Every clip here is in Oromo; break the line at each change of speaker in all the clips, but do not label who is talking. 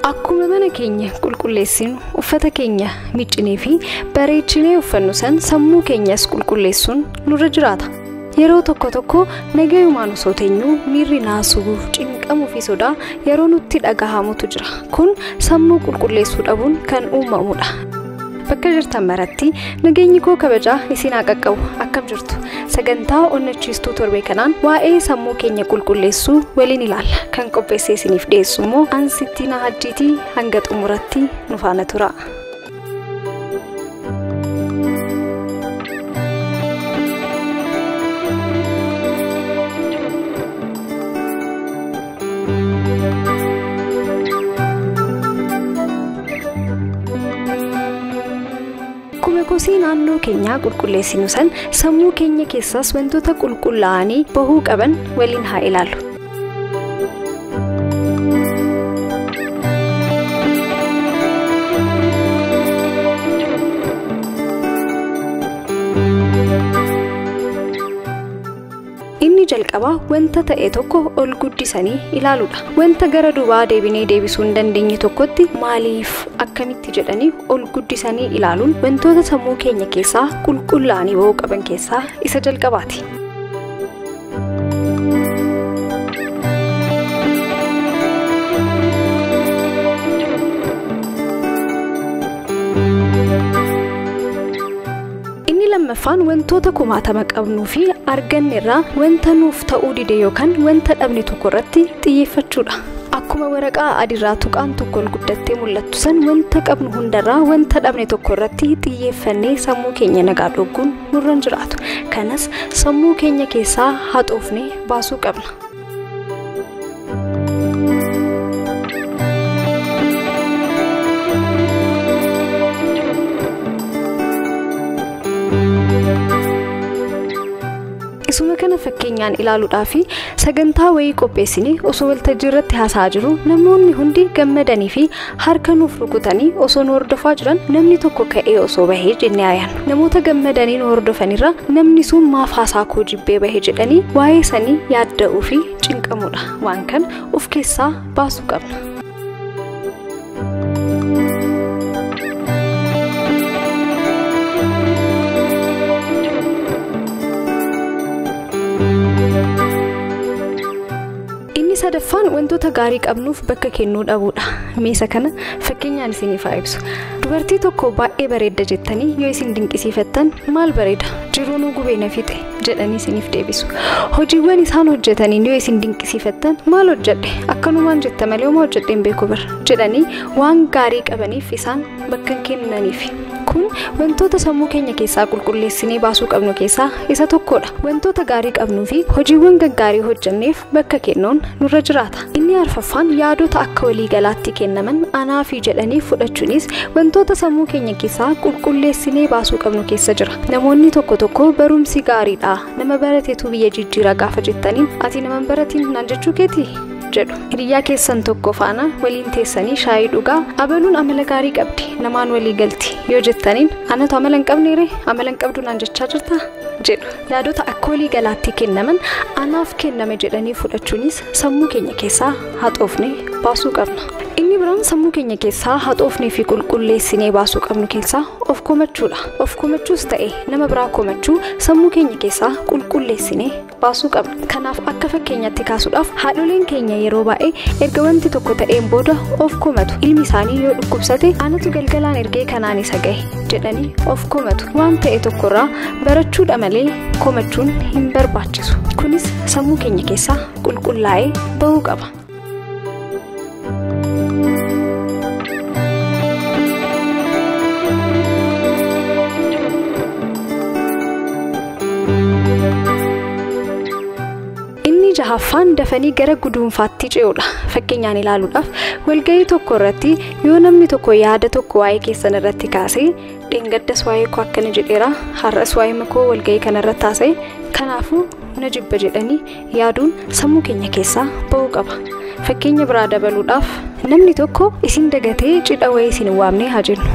Akkuma mana keenya qulqulleessinu, uffata keenya miiccinee fi bareechinee uffannu san sammuu keenyas qulqulleessuun nurra jiraata. Yeroo tokko tokko nagayumaan osoo teenyuu miirri naasuu, cinqamuu fi sodaa yeroo nutti dhagahamutu jira. Kun sammuu qulqulleessuu dhabuun kan uumamudha. Bakka jirtan maratti nageenyi koo kabajaa isin haa qaqqabu. Akkam jirtu? Sagantaa onnachiistuu torbee kanaan waa'ee sammuu keenya qulqulleessuu waliin ilaalla. Kan qopheessee isiniif dhiyeessu immoo Ansittiinaa Hajjiitii. Hanga xumuratti nu faana tura. Akkuma kosii naannoo keenyaa qulqulleessinu san sammuu keenya keessaas wantoota qulqullaa'anii bahuu qaban waliin haa ilaallu. Inni jalqabaa wanta ta'e tokko ol guddisanii ilaaluudha. Wanta gara duubaa deebinee deebisuu hin dandeenye tokkotti maaliif akkamitti jedhanii ol guddisanii ilaaluun wantoota sammuu keenya keessaa qulqullaa'anii bahuu qaban keessaa isa jalqabaati. Inni lammaffaan wantoota kumaatama qabnuu fi arganne irraa wanta nuuf ta'uu dide yookaan wanta dhabne tokko irratti xiyyeeffachuudha. Akkuma waraqaa adiirraa tuqaan tokko ol guddattee mul'attu san wanta qabnu hundarraa wanta dhabne tokko irratti xiyyeeffannee sammuu keenya nagaa dhogguun nurra hin jiraatu. Kanas sammuu keenya keessaa haxoofnee baasuu qabna. Isuma kana fakkeenyaan ilaaluudhaaf sagantaa wayii qopheessinee osoo waltajjii irratti haasa'aa jiru namoonni hundi gammadanii fi harka nuuf rukutanii osoo nu hordofaa jiran namni tokko ka'ee osoo bahee jennee ayyaannu. Namoota gammadanii nu hordofanirra namni sun maaf haasaa koo jibbee bahee jedhanii waa'ee sanii yaadda'uu fi cinqamuudha. Waan kana of keessaa baasuu qabna. Inni sadaffaan wantoota gaarii qabnuuf bakka kennuu dhabuudha. Meesa kana fakkeenyaan isiniif haa ibsu. Dubartii tokko baay'ee bareedda jettanii yoo isin dinqisiifattan maal bareeda jiruu nu gubee na fixe jedhanii isiniif deebisu. Hojiiwwan isaan hojjetaniin yoo isin dinqisiifattan maal hojjedhe akkanumaan jetta malee homaa hojjedhe hin beeku bara jedhanii waan gaarii qabaniif isaan bakka hin kennaniif. Kun wantoota sammuu keenya keessaa qulqulleessinee baasuu qabnu keessaa isa tokkodha. Wantoota gaarii qabnuu fi hojiiwwan gaggaarii hojjenneef bakka kennuun nurra jiraata. Inni arfaffaan yaadota akka waliigalaatti kennaman anaa fi jedhanii fudhachuunis wantoota sammuu keenya keessaa qulqulleessinee baasuu qabnu keessa jira. Namoonni tokko tokko barumsi gaariidha, nama barateetu biyya jijjiira gaafa jettaniin ati nama hin baratiin naan jechuu keetii jedhu. Hiriyyaa keessan tokko faana waliin teessanii shaayii dhugaa abaluun amala gaarii qabdi namaan walii galti yoo jettaniin anatu amala hin qabneere amala hin qabdu naan jechaa jirta jedhu. Yaadota akka walii galaatti kennaman anaaf kenname jedhanii fudhachuunis sammuu keenya keessaa haxoofnee baasuu qabna. Inni biraan sammuu keenya keessaa haxoofnee fi qulqulleessinee baasuu qabnu keessaa of komachuudha. Of komachuus ta'e nama biraa komachuu sammuu keenya keessaa qulqulleessinee baasuu qabna. Kanaaf akka fakkeenyaatti kaasuudhaaf haadholeen keenya yeroo baay'ee erga wanti tokko ta'een booda of komatu. Ilmi isaanii yoo dhukkubsate anatu galgalaan ergee kanaan isa gahe jedhanii of komatu. Waan ta'e tokkorraa barachuudha malee komachuun hin barbaachisu. Kunis sammuu keenya keessaa qulqullaa'ee bahuu qaba. Inni jahaffaan dafanii gara guduunfaatti ce'uudha. Fakkeenyaan ilaaluudhaaf walgahii tokko irratti yoo namni tokko yaada tokko waa'ee keessan irratti kaasee dheengaddas waa'ee koo akkana jedheera har'as waa'ee makoo walgahii kana irratti haasa'e kanaafuu na jibba jedhanii yaaduun sammuu keenya keessaa bahuu qaba. Fakkeenya biraa dabaluudhaaf namni tokko isin dagatee cidha wayii isin waamnee haa jennu.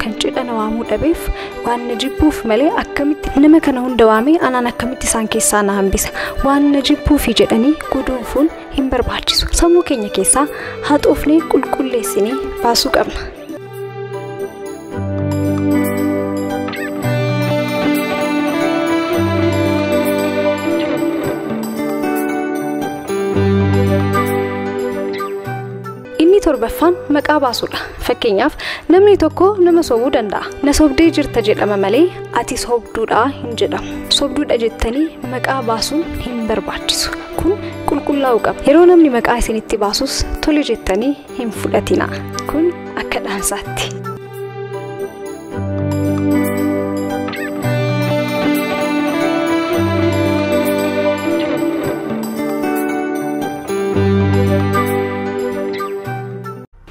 Kan cidha na waamuu dhabeef waan na jibbuuf malee akkamitti nama kana hunda waamee anaan akkamitti isaan keessaa na hambisa waan na jibbuufi jedhanii guduunfuun hin barbaachisu. Sammuu keenya keessaa haxoofnee qulqulleessinee baasuu qabna. Inni torbaffaan maqaa baasuudha. Fakkeenyaaf namni tokko nama sobuu danda'a. Na sobdee jirta jedhama malee ati sobduudha hin jedhamu. Sobduudha jettanii maqaa baasuun hin barbaachisu. Kun qulqullaa'uu qaba. Yeroo namni maqaa isinitti baasus tole jettanii hin fudhatina. Kun akka dhaamsaatti.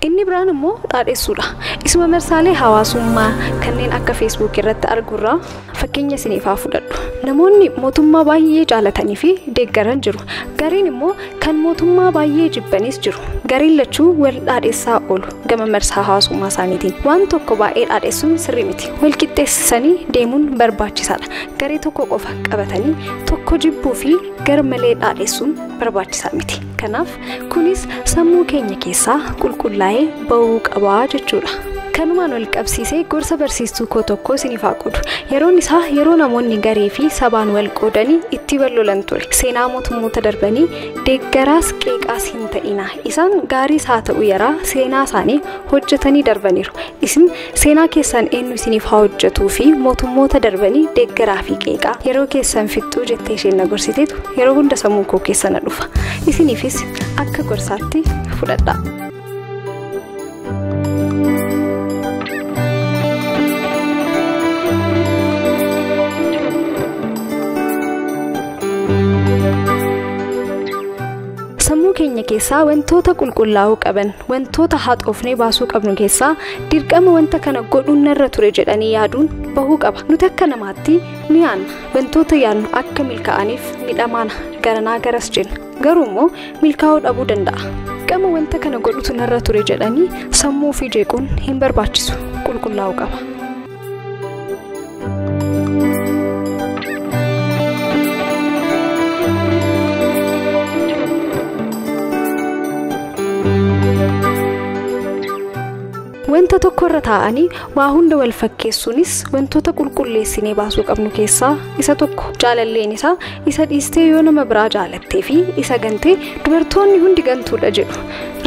Inni biraan immoo dhaadheessuudha. Isuma marsaalee hawaasummaa kanneen akka Facebook irratti argurraa fakkeenya isiniif haa fudhadhu. Namoonni mootummaa baay'ee jaalatanii fi deeggaran jiru. Gariin immoo kan mootummaa baay'ee jibbanis jiru. Gariin lachuu wal dhaadheessaa oolu gama marsaa hawaasummaa isaaniitiin. Waan tokko baay'ee dhaadheessuun sirrii miti. Wal qixxeessanii deemuun barbaachisaadha. Garee tokko qofa qabatanii tokko jibbuu fi gar malee dhaadheessuun barbaachisaa miti. Kanaaf kunis sammuu keenya keessaa qulqullaa'ee bahuu qabaa jechuudha. Kanumaan wal qabsiisee gorsa barsiistuu koo tokko isiniif haa qoodu. Yeroon isaa yeroo namoonni garee fi sabaan wal qoodanii itti wal lolan ture. Seenaa mootummoota darbanii deeggaraas qeeqaas hin ta'ina. Isaan gaariis haa ta'u yaraa seenaa isaanii hojjetanii darbaniiru. Isin seenaa keessan eenyu isiniif haa hojjetuu fi mootummoota darbanii deeggaraa fi qeeqaa yeroo keessan fixxuu jettee isheen na gorsiteetu yeroo hunda sammuu koo keessa na dhufa. Isiniifis akka gorsaatti fudhadhaa. Sammuu keenya keessaa wantoota qulqullaa'uu qaban, wantoota haxoofnee baasuu qabnu keessaa dirqama wanta kana godhuun narra ture jedhanii yaaduun bahuu qaba. Nuti akka namaatti ni yaadna. Wantoota yaadnu akka milkaa'aniif ni dhamaana, garanaa garas jenna. Garuu immoo milkaa'uu dhabuu danda'a. Dirqama wanta kana godhutu narra ture jedhanii sammuu ofii jeequun hin barbaachisu. Qulqullaa'uu qaba. Wanta tokko irra taa'anii waa hunda wal fakkeessuunis wantoota qulqulleessinee baasuu qabnu keessaa isa tokko. Jaalalleen isaa isa dhiistee yoo nama biraa jaalattee fi isa gantee dubartoonni hundi gantuudha jedhu.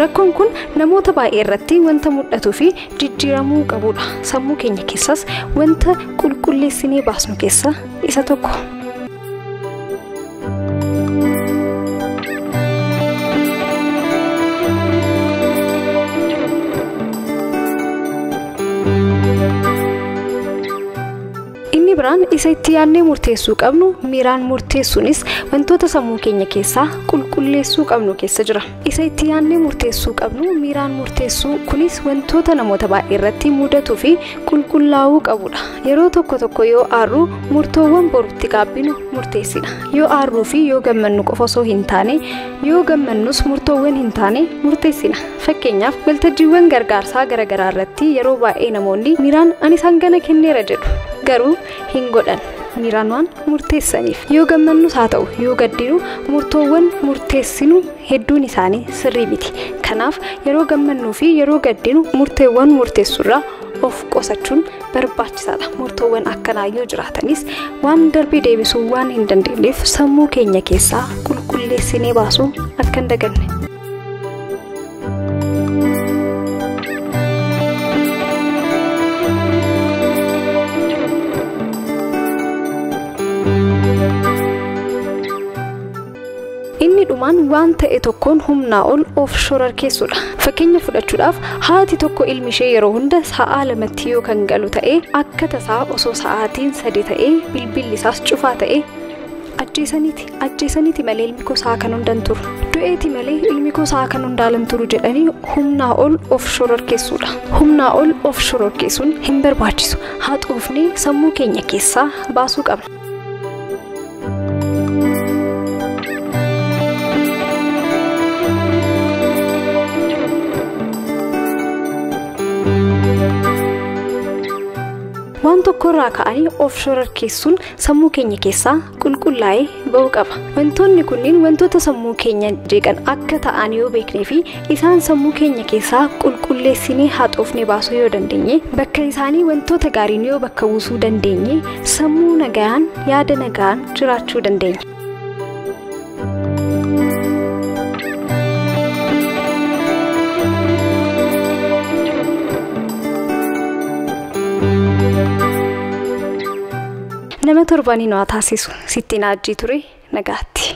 Rakkoon kun namoota baay'ee irratti wanta mul'atuu fi jijjiiramuu qabudha. Sammuu keenya keessas wanta qulqulleessinee baasnu keessaa isa tokko. Inni biraan isa itti yaadnee murteessuu qabnu miiraan murteessuunis wantoota sammuu keenya keessaa qulqulleessuu qabnu keessa jira. Isa itti yaadnee murteessuu qabnu miiraan murteessuu kunis wantoota namoota baay'ee irratti mudatuu fi qulqullaa'uu qabudha. Yeroo tokko tokko yoo aarru murtoowwan borutti gaabbinu murteessina. Yoo aarruu fi yoo gammannu qofa osoo hin taane yoo gammannus murtoowwan hin taane murteessina. Fakkeenyaaf waltajjiiwwan gargaarsaa garaagaraa irratti yeroo baay'ee namoonni miiraan ani isaan gana kenneera jedhu. Garuu hin godhan miiraan waan murteessaniif. Yoo gammannus haa ta'u yoo gaddinu murtoowwan murteessinu hedduun isaanii sirrii miti. Kanaaf yeroo gammannuu fi yeroo gaddinu murteewwan murteessurraa of qusachuun barbaachisaadha. Murtoowwan akkanaa yoo jiraatanis waan darbee deebisuu waan hin dandeenyeef sammuu keenya keessaa qulqulleessinee baasuu akka hin daganne. Inni dhumaan waan ta'e tokkoon humnaa ol of shororkeessuudha. Fakkeenya fudhachuudhaaf haati tokko ilmi ishee yeroo hunda sa'a 2tti yoo kan galu ta'e akka tasaa osoo sa'aatiin 3 ta'ee bilbilli isaas cufaa ta'e ajjeesaniiti malee ilmi koo sa'a kan hundaan turu. Du'eeti malee ilmi koo sa'a kan hundaan turu jedhanii humnaa ol of shororkeessuudha. Humnaa ol of shororkeessuun hin barbaachisu. Haxoofnee sammuu keenya keessaa baasuu qabna. Waan tokkorraa ka'anii of shororkeessuun sammuu keenya keessaa qulqullaa'ee ba'uu qaba. Wantoonni kunniin wantoota sammuu keenya jeeqan akka ta'an yoo beeknee fi isaan sammuu keenya keessaa qulqulleessinee haxoofnee baasuu yoo dandeenye, bakka isaanii wantoota gaariin yoo bakka buusuu dandeenye, sammuu nagaan yaada nagaan jiraachuu dandeenya. Nama torbanii nu haa taasisu. Sittiin ajjii ture, nagaatti.